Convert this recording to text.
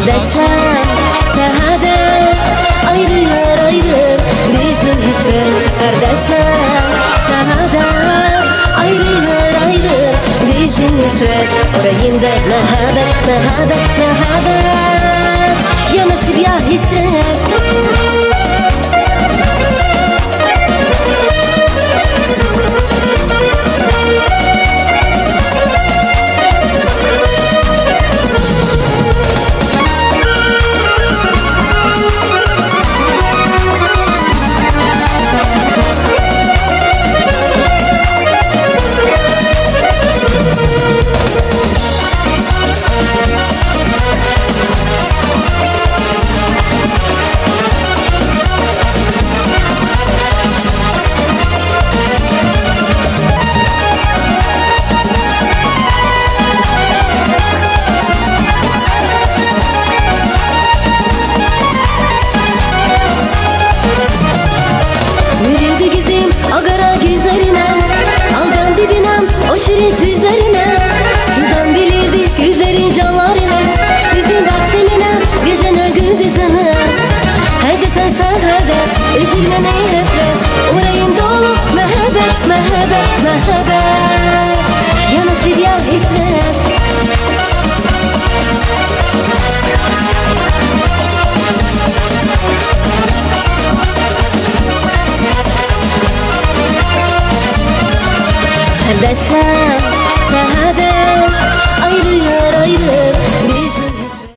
Her sahada ayrı ayrı bizim hiçbir Her sahada ayrı ayrı bizim hiçbir Orayımda mehabet mehabet mehabet Ya nasip ya hisret. Verildi gizim agara gözlerine Aldandı binam o şirin sözlerine. Şuradan bilirdi güzlerin canlarına Bizim vaktimine gecene gündüzüne. Her desen sahada üzülme ney hasret Orayım dolu mehabbet mehabbet mehabbet. Ya nasip ya hisret. Her desen.